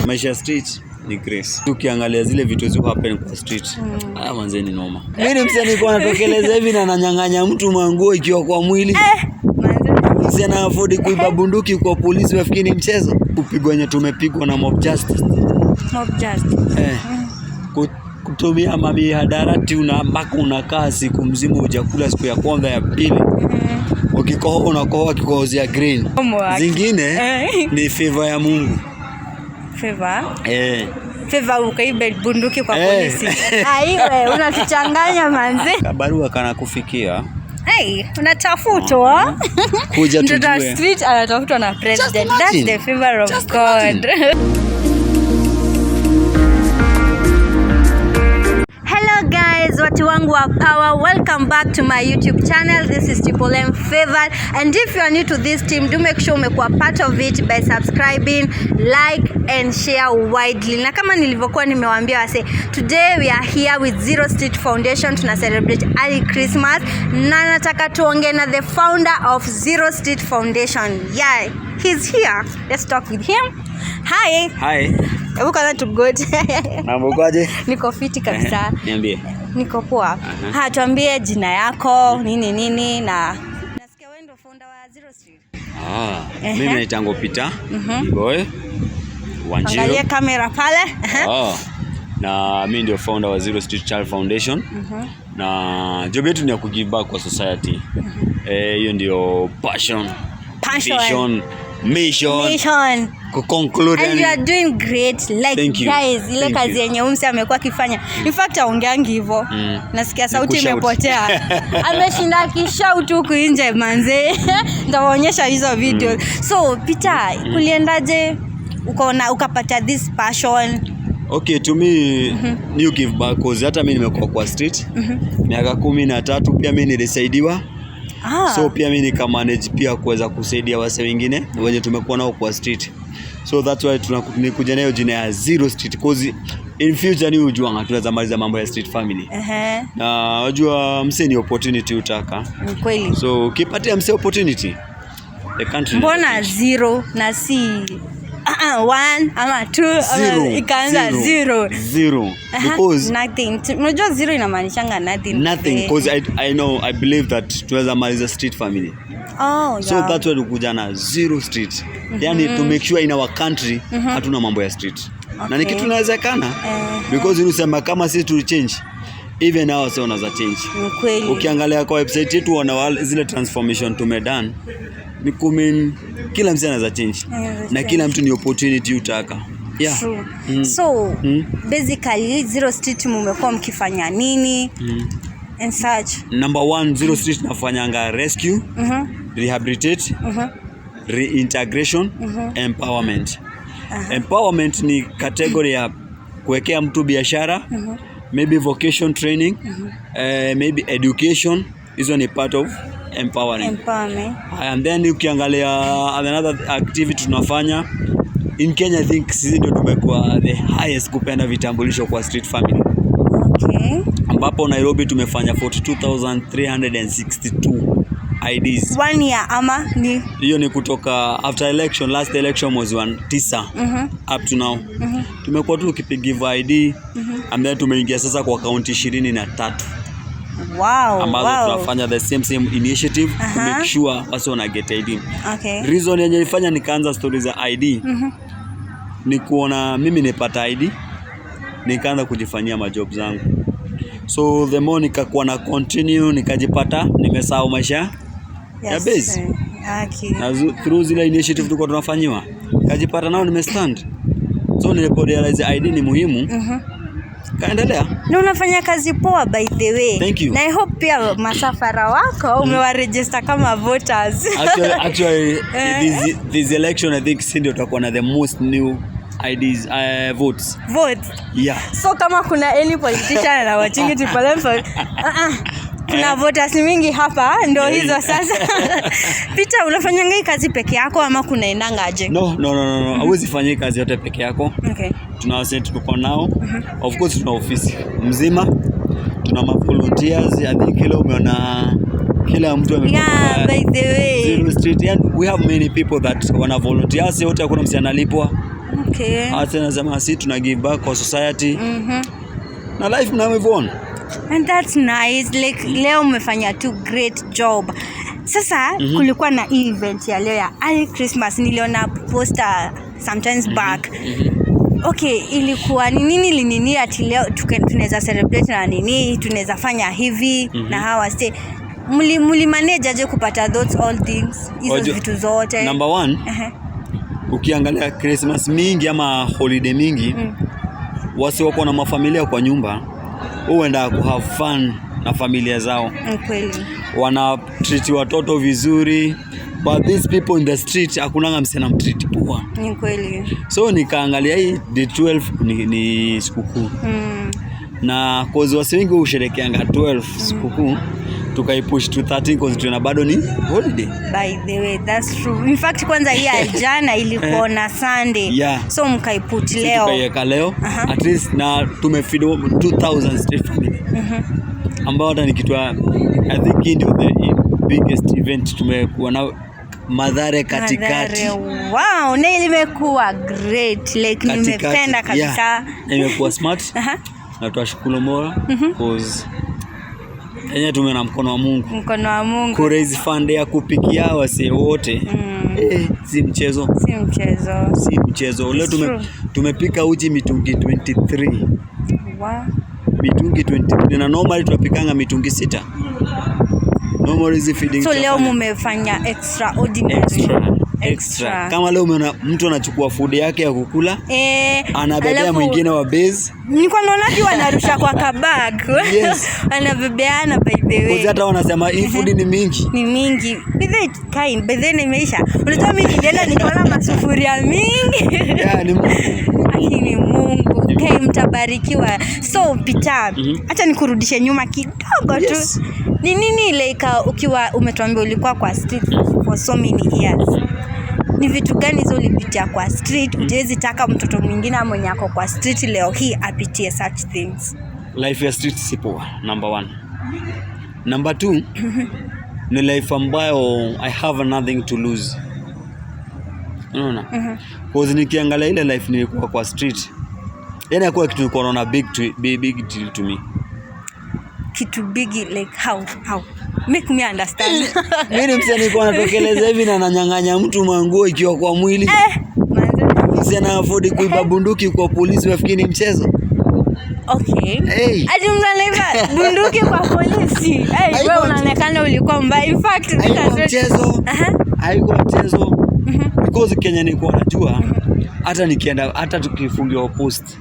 Maisha ya street ni grace. Ukiangalia zile vitu zi happen kwa street. Ah, manze ni noma. Mimi ni msee nilikuwa natokeleza hivi na nanyang'anya mtu manguo ikiwa kwa mwili. Manze. Msee ana afford kuiba bunduki kwa polisi, wafikiri ni mchezo. Kupigwa yenye tumepigwa na mob justice. Mob justice. Eh. Kutumia mamihadarati una mpaka unakaa siku mzima hujakula siku ya kwanza, ya pili. Ukikohoa unakohoa kikohozi ya green. Homework. Zingine ni favor ya Mungu. Favor. Eh. Favor ukaibe bunduki kwa polisi. Aiwe, unatuchanganya, manze. Kabarua kana kufikia. Hey, unatafutwa. Kuja Mtoto wa tujue. street anatafutwa na president. That's Imagine. The favor of Just God. Hello guys, watu wangu wa power, welcome back to my YouTube channel. This is Triple M Favored, and if you are new to this team, do make sure umekuwa part of it by subscribing, like and share widely. Na kama nilivyokuwa nimewaambia wase, today we are here with Zero Street Foundation. Tuna celebrate early Christmas na nataka tuongee na the founder of Zero Street Foundation. Yeah, he's here. Let's talk with him. Hi. Hi. Hebu kwanza tugote. Mambo kwaje? Niko fiti kabisa. Niambie. Niko poa. Ha, tuambie jina yako, nini nini, na nasikia wewe ndio founder wa Zero Street. Ah, mimi naitangwa Peter Boy Wanjiru. Angalia kamera pale. Ah, na mimi ndio founder wa Zero Street Child Foundation. Na job yetu ni ya kugive back kwa society. Eh, hiyo ndio passion, Passion. vision, mission, Mission. kuconclude. And you are doing great. Like Thank you. guys, ile Thank kazi you. yenye umse amekuwa akifanya. In fact, aongeangi hivyo. Nasikia Ni sauti kushout. imepotea. Ameshinda akishout huku nje, manze. Nitawaonyesha hizo video. So, Peter, kuliendaje? Ukaona ukapata this passion? Okay, to me ni give back, 'cause hata mimi nimekuwa kwa street miaka 13, pia mimi nilisaidiwa. So pia mimi nikamanage pia kuweza kusaidia wase wengine wenye tumekuwa nao kwa street. So that's why nikuja nayo jina ya Zero Street, 'cause in future ni ujuanga tunaweza maliza mambo ya street family. Na unajua msee ni opportunity utaka. Ni kweli. So ukipatia msee opportunity, the country Mbona zero na si one ama two ama Zero, ikaanza zero? Zero. Because Nothing. Unajua zero inamaanishanga nothing. Nothing, because I know, I believe that tunaweza maliza street family. So that's why tukuja na Zero Street. Yani to make sure in our country hatuna mambo ya street. Na ni kitu inawezekana. Because unasema kama sisi tu change, even hao sio wanaweza change. Ni kweli. Ukiangalia kwa website yetu wana zile transformation tumedone ni kumean kila mtu anaweza change. Anaweza Na change. kila mtu ni opportunity utaka. Yeah. True. So basically Zero Street mumekuwa mkifanya nini and such? Number one, Zero Street nafanyanga rescue, rehabilitate, reintegration, empowerment. Empowerment ni category ya kuwekea mtu biashara, maybe vocation training, maybe education. Hizo ni part of empowering. Empowerment. And then ukiangalia another activity tunafanya in Kenya, I think sisi ndio tumekuwa the highest kupeana vitambulisho kwa street family, ambapo Nairobi tumefanya 42,362 IDs. One year ama ni Hiyo ni kutoka after election, last election mwezi wa 9 up to now. Tumekuwa tu tukipigiva ID and then tumeingia sasa kwa kaunti 23 ambazo tunafanya the same same initiative to make sure wasi wana get ID. Reason yenye ilifanya nikaanza story za ID ni kuona mimi nipata ID, nikaanza kujifanyia majob zangu. So the more nikakuwa na continue, nikajipata nimesahau maisha ya base. Na through zile initiative tulikuwa tunafanyiwa, kajipata nao nimestand. So nilipo realize ID ni muhimu, kaendelea. Na unafanya kazi poa, by the way. Thank you. Na I hope pia masafara wako umewaregister kama voters. Actually, this election, I think si ndio tutakuwa na the most new IDs, votes. Votes. Yeah. So kama kuna any politician anawatching Triple M for kuna voters mingi hapa ndo hizo sasa. Peter, unafanyanga hii kazi peke yako ama kunaendanga aje? No, no, no, no, no. Hauwezi fanya hii kazi yote peke yako. Tuna wase tuko nao. Of course tuna ofisi mzima. Tuna ma volunteers. I think kila umeona kila mtu amekuwa Yeah, by the way. Zero Street. And we have many people that wana volunteers. Wote hakuna msi analipwa. Okay. Hata nasema si tuna give back kwa society. Na life mna move on. And that's nice. Like leo umefanya tu great job. Sasa kulikuwa na hii event ya leo ya early Christmas, niliona poster sometimes back. Okay, ilikuwa ni nini linini ati leo tunaweza celebrate na nini, tunaweza fanya hivi na hawa stay muli manage aje kupata those all things, hizo vitu zote? Number one, ukiangalia Christmas mingi ama holiday mingi, wasi wako na mafamilia kwa nyumba huenda ku have fun na familia zao. Ni kweli. Wana treat watoto vizuri, but these people in the street hakunanga msee anamtreat poa. Ni kweli. So nikaangalia hii the 12 ni sikukuu, na cause wasi wengi husherekeanga 12 sikukuu, tukaipush to 13 cause tuna bado ni holiday. By the way, that's true. In fact, kwanza hii ya jana ilikuwa na Sunday. So mkaiput Si leo. Tukaiweka leo at least na tumefeed 2000 street family, ambao hata nikitwa, I think hii ndio the biggest event tumekuwa nao Mathare katikati. Mathare, wow, na imekuwa great. Like nimependa kabisa. Yeah. Na imekuwa smart na twashukuru Mola cause enye tume na mkono wa Mungu. Mkono wa Mungu. Ku raise fund ya kupikia wasee wote, eh, si mchezo. Si mchezo. Si mchezo. Leo It's true. tumepika uji mitungi 23. Wow. Mitungi 23, na normally tunapikanga mitungi sita. Normally hizi feeding So leo tunafanya mumefanya extraordinary. Extra, extra. Extra. Kama leo umeona mtu anachukua food yake ya kukula, anabebea Alafu- mwingine wa base. Nilikuwa naona hadi wanarusha kwa kabag. Wanabebeana, by the way. Cause hata wanasema hii food ni mingi. Ni mingi. By the kind, by the way imeisha. Unajua mimi nilienda nikaona masufuria mingi. Yeah, ni Mungu. Lakini Mungu, okay, mtabarikiwa. So Peter, acha nikurudishe nyuma kidogo tu. Ni nini like ukiwa umetuambia ulikuwa kwa street for so many years, ni vitu gani hizo ulipitia kwa street ujawezi taka mtoto mwingine mwenye ako kwa street leo hii apitie such things? Life ya street si poa, number one. Number two, ni life ambayo I have nothing to lose. Unaona? Cause nikiangalia ile life nilikuwa kwa street, yani hakuwa kitu nilikuwa naona big deal to me. Kitu big like how? Make me understand. Mimi ni msee nilikuwa natokeleza hivi na nanyang'anya mtu manguo ikiwa kwa mwili. Eh, manze. Msee ana afford kuiba bunduki kwa polisi, wafikiri ni mchezo. Okay. Hey. Ati mtu anaiba bunduki kwa polisi? Hey, wewe unaonekana ulikuwa mbaya. In fact, Haikuwa mchezo. Haikuwa mchezo. Because Kenya nilikuwa najua hata nikienda, hata tukifungiwa post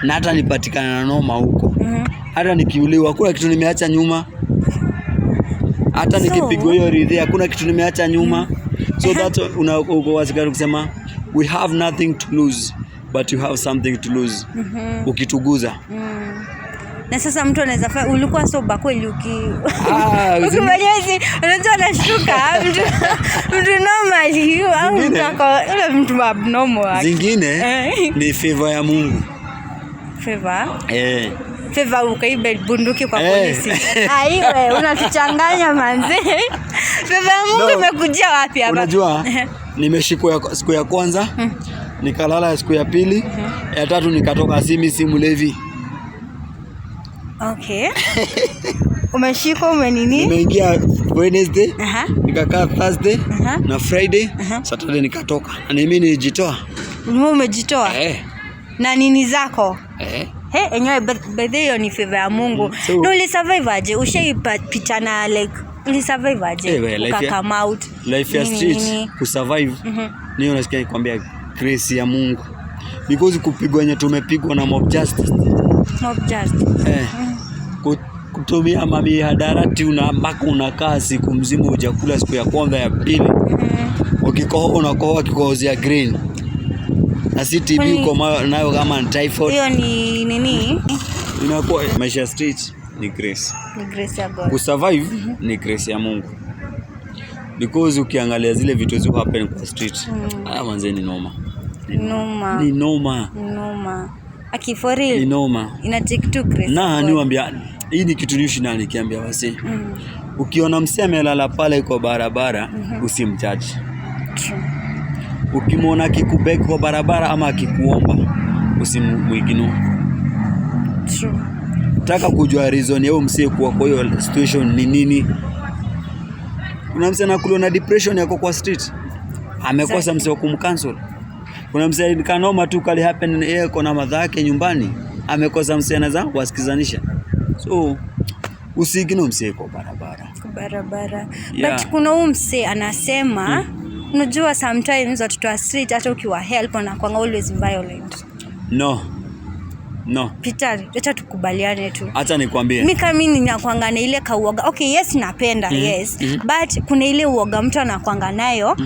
na hata nipatikana na noma huko, hata nikiuliwa, hakuna kitu nimeacha nyuma. Hata nikipigwa hiyo ridhi, hakuna kitu nimeacha nyuma. So that una uko wazi kusema we have nothing to lose, but you have something to lose ukituguza. Na sasa mtu anaweza ulikuwa sober kweli uki Ah, ukifanya hizi? Unajua anashtuka mtu normally au mtu ako ule mtu abnormal. Zingine ni favor ya Mungu. Favor? Eh. Favor ukaibe bunduki kwa polisi? Aiwe, unatuchanganya manze. Favor ya Mungu No. imekujia wapi hapa? Unajua nimeshikwa siku ya kwanza, nikalala siku ya pili, ya tatu nikatoka, simi si mlevi. Okay. Umeshikwa, umenini? Nimeingia Wednesday, nikakaa Thursday na Friday, Saturday nikatoka. Na mimi nilijitoa. Wewe umejitoa? Eh. Na nini zako? Eh. He, enyewe by the way hiyo ni favor ya Mungu. Na ulisurvive aje? Ushaipita na like ulisurvive aje? Eh, we, Uka come out. Life ya Nini, street nini? kusurvive, niyo nasikia nikwambia grace ya Mungu. Because kupigwa yenye tumepigwa na mob justice. Mob justice. Eh. Kutumia mamihadarati una mpaka unakaa siku mzima hujakula siku ya kwanza, ya pili. Ukikohoa unakohoa kikohozi ya green. Na si TB uko nayo kama ni typhoid. Hiyo ni nini? Inakuwa maisha ya street ni grace. Ni grace ya God. Kusurvive ni grace ya Mungu. Because ukiangalia zile vitu zi happen kwa street, ah, manze ni noma. Noma. Ni noma. Noma. Aki for real. Ni noma. Ina take two grace. Na ya God. niwaambia hii ni kitu niishi na nikiambia wasi. Ukiona msee amelala pale kwa barabara, usimjudge. True. Ukimwona akikubeg kwa barabara ama akikuomba, usimuignore. True. Taka kujua reason ya huyo msee kuwa kwa hiyo situation ni nini. Kuna msee anakuliwa na depression, yako kwa street, amekosa msee wa kumcounsel. Kuna msee kanoma tu kali happen, yeye kona madha yake nyumbani, amekosa msee anaweza wasikizanisha. So usiignore msee kwa barabara. Kwa barabara. Yeah. But kuna huu msee anasema, unajua sometimes watoto wa street hata ukiwa help wanakuanga always violent. No, no. Peter, acha tukubaliane tu. Acha nikwambie. Mi kama mimi ninakwanga na ile kauoga. Okay, yes, napenda, yes. But kuna ile uoga mtu anakwanga nayo,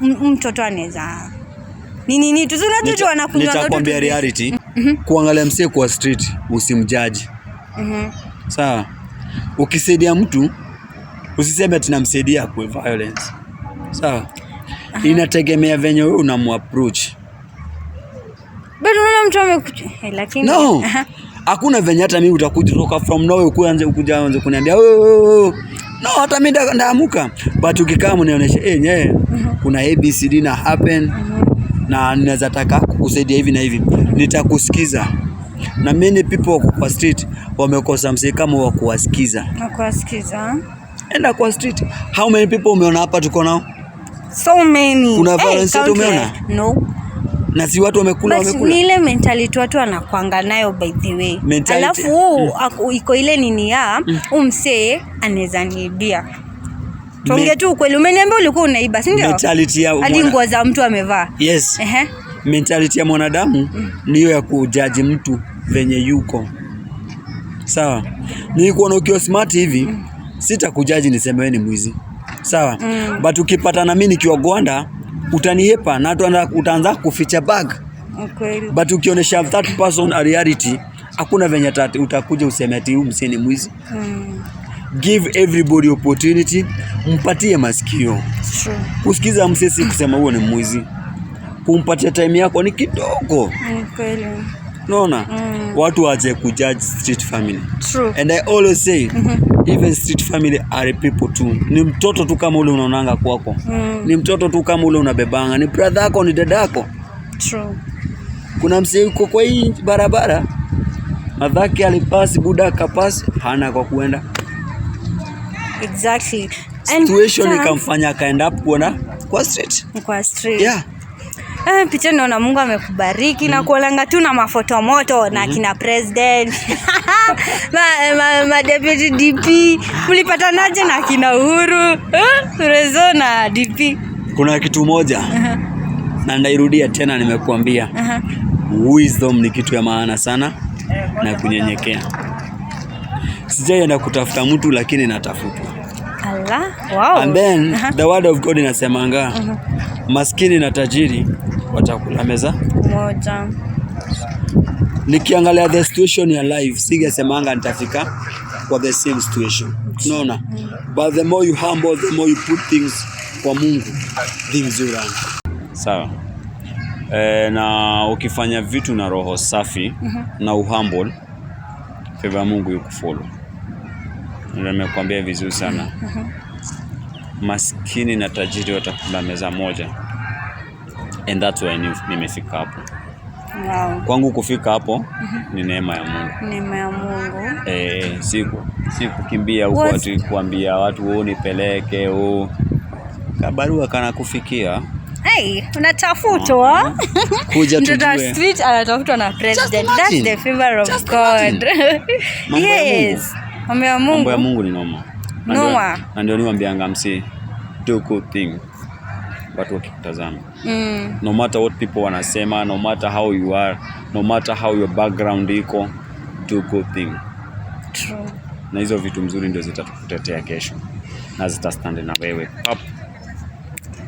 mtoto anaweza nini nini tu, si unajua tu wanakunywanga tu Nitakwambia reality. Kuangalia msee kwa street, usimjudge. Sawa. Ukisaidia mtu, usiseme ati namsaidia kwa violence. Sawa. Inategemea venye wewe unamuapproach. But unaona mtu amekuja, lakini No. Hakuna venye hata mimi utakuja kutoka from nowhere ukuanze ukuja anze kuniambia, "Oh, oh, oh." No, hata mimi ndaamuka. But ukikaa mnionyeshe, nye, kuna ABCD na happen na ninaweza taka kukusaidia hivi na hivi. Nitakusikiza. Na many people wako kwa street wamekosa msee kama wa kuwasikiza. Na kuwasikiza. Enda kwa street. How many people umeona hapa tuko nao? So many. Kuna violence yetu countless. umeona? No. Na si watu wamekula But wamekula. ni ile mentality watu wanakwanga nayo, by the way. Mentality. Alafu huu iko ile nini ya msee anaweza niibia. Tuongee tu ukweli. Umeniambia ulikuwa unaiba, si ndio? Mentality ya Hadi nguo za mtu amevaa. Yes. Ehe. Mentality ya mwanadamu ni hiyo ya kujudge mtu venye yuko. Sawa. Nikuona ukiwa smart hivi, sitakujudge niseme wewe ni mwizi. Sawa. But ukipata na mimi nikiwa gwanda, utanihepa na utaanza kuficha bag. Ukweli. But ukionyesha that person a reality, hakuna venye utakuja useme ati huyu msee ni mwizi. Give everybody opportunity, mpatie masikio. True. Kusikiza msee si kusema huo ni mwizi. Kumpatia time yako ni kidogo. Ukweli. Unaona? Watu waache kujudge street family. True. And I always say, even street family are people too. Ni mtoto tu kama ule unaonanga kwako. Ni mtoto tu kama ule unabebanga. Ni brother yako, ni dada yako. True. Kuna msee yuko kwa hii barabara, madhaki alipasi, buda akapasi, hana kwa kuenda. Exactly. And Situation ikamfanya akaenda up kuona kwa street. Kwa street. Yeah. Picha naona Mungu amekubariki na kuolanga tu na mafoto moto na kina president, ma deputy DP. Mlipatanaje na kina Uhuru, Prezo na DP? Kuna kitu moja na ndairudia tena, nimekuambia, wisdom ni kitu ya maana sana na kunyenyekea. Sijaienda kutafuta mtu, lakini natafutwa. Allah, wow. And then the word of God inasemanga maskini na tajiri watakula meza moja. Nikiangalia the situation ya life, singesemanga nitafika kwa the same situation. Unaona? But the more you humble, the more you put things kwa Mungu, things will run. Sawa. Na ukifanya vitu na roho safi na uhumble, favor ya Mungu yukufollow. Ndio nimekuambia vizuri sana. Maskini na tajiri watakula meza moja. And that's why nimefika hapo. Kwangu kufika hapo ni neema ya Mungu. Neema ya Mungu. Si kukimbia huko ati kuambia watu, "Oh, nipeleke, oh." Kabarua kana kufikia. Hey, unatafutwa. Kuja Mtoto wa tujue. street anatafutwa na president. Just That's imagine. the favor of Just God. imagine. Mambo ya Mungu. Yes. Mambo ya Mungu. Mambo ya Mungu ni noma. Na Noma. ndio niwaambianga msi do good thing. Watu wakikutazama. No matter what people wanasema, no matter how you are, no matter how your background iko, do good thing. True. Na hizo vitu mzuri ndio zitatukutetea kesho na zitastand na wewe. Pap.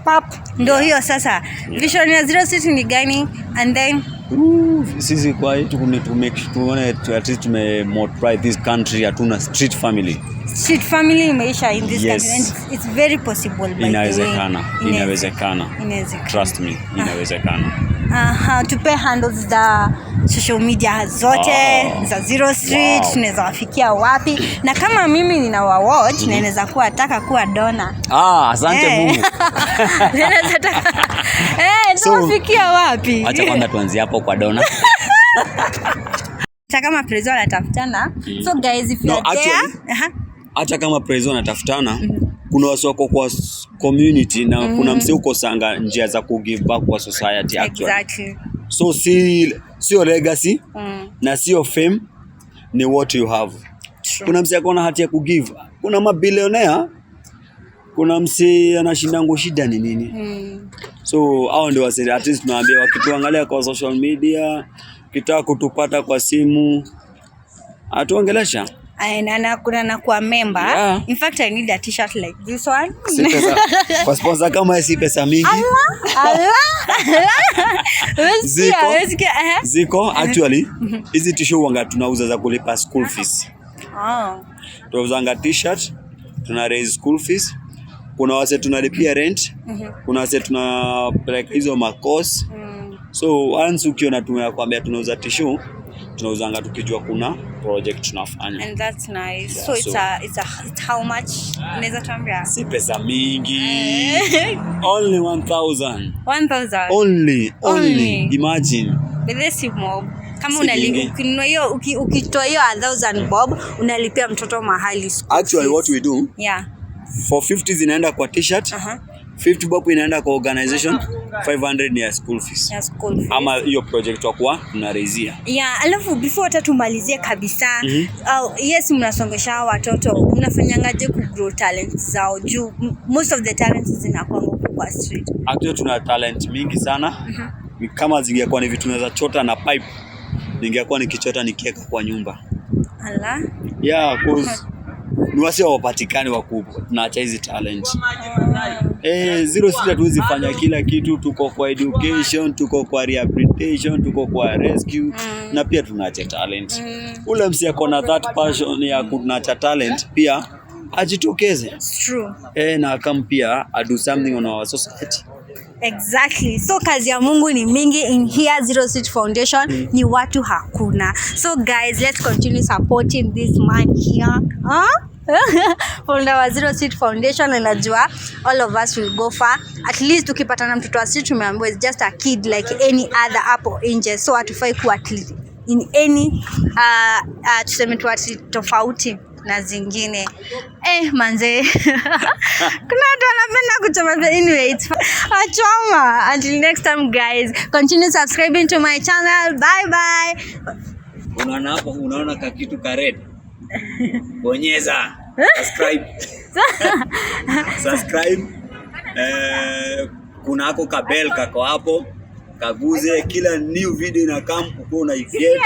Pap. Ndio hiyo sasa. Vision ya Zero Street ni gani? And then Ooh, sisi kwa yetu ni to make tuone at least tume multiply this country, hatuna street family. Street family imeisha in this Yes. country and it's very possible, by the way. Inawezekana, inawezekana. Inawezekana. Trust me, inawezekana. Aha, tupe handles za social media zote za Zero Street. Tunaweza wafikia wapi? Na kama mimi nina watch na inaweza kuwa nataka kuwa donor. Ah, asante Mungu. Ninaweza taka, tuwafikia wapi? Acha kwanza tuanzie hapo kwa donor. Hata kama prezo anatafutana. So guys, if you No, are there, actually, hata kama prezo anatafutana, kuna wasi wako kwa community na kuna msee uko sanga njia za ku give back kwa society actually. So si sio legacy na sio fame, ni what you have. Kuna msee akona hati ya kugive, kuna mabilionea, kuna msee anashindango shida ni nini. So hao ndio wase at least tunawaambia wakituangalia kwa social media, kitaka kutupata kwa simu, atuongelesha. Ay, na kuna na kuwa member. In fact, I need a t-shirt like this one. Si pesa, kwa sponsor kama si pesa mingi. Allah, Allah. Umesikia? Ziko. Umesikia? Ziko actually hizi t-shirt wanga tunauza za kulipa school fees. Tunauzanga t-shirt, tuna raise school fees. Kuna wase tunalipia rent, kuna wase tunapeleka hizo macourse. So once ukiona tunakwambia tunauza tissue, tunauzanga tukijua kuna project tunafanya. And that's nice. Yeah, So it's it's how much? Unaweza tuambia? Si pesa mingi. Only 1000. 1000. Only, only. Only. Imagine. But this is mob. Kama Si mingi. ukinunua hiyo, ukitoa hiyo 1000 bob, unalipia mtoto mahali school Actually fees. what we do, 450 zinaenda kwa t-shirt, 50 bob inaenda kwa organization, 500 ni ya school fees. Ya school fees. Ama hiyo project wakuwa tunaraisia. Yeah, alafu before hata tumalizie kabisa, yes, mnasongesha hawa watoto, mnafanyangaje ku grow talents zao, juu most of the talents zinakuanga huku kwa street? Actually tuna talent mingi sana. Kama zingekuwa ni vitu naweza chota na pipe, ningekuwa nikichota nikiweka kwa nyumba. Ala. Yeah, cause ni wasi hawapatikani wakubwa, tunaacha hizi talent. Zero Street hatuwezi fanya kila kitu, tuko kwa education, tuko kwa rehabilitation, tuko kwa rescue na pia tunaacha talent. Ule msi ako na that passion ya kunacha talent pia ajitokeze. It's true. Na akam pia do something on our society. Exactly. So kazi ya Mungu ni mingi in here Zero Street Foundation, ni watu hakuna. So guys, let's continue supporting this man here. Huh? Founder wa Zero Street Foundation, and najua all of us will go far. At least ukipatana mtoto wa street, tumeambiwa is just a kid like any other hapo nje. So hatufai kuwa in any tuseme tu ati tofauti na zingine. Manze, kuna watu wanapenda kuchoma. Anyway, it's achoma. Until next time guys, continue subscribing to my channel. Bye bye. Unaona hapo, unaona ka kitu ka red, bonyeza subscribe, subscribe. Kuna hako ka bell kako hapo, kaguze kila new video inakam ukuwa unaiget.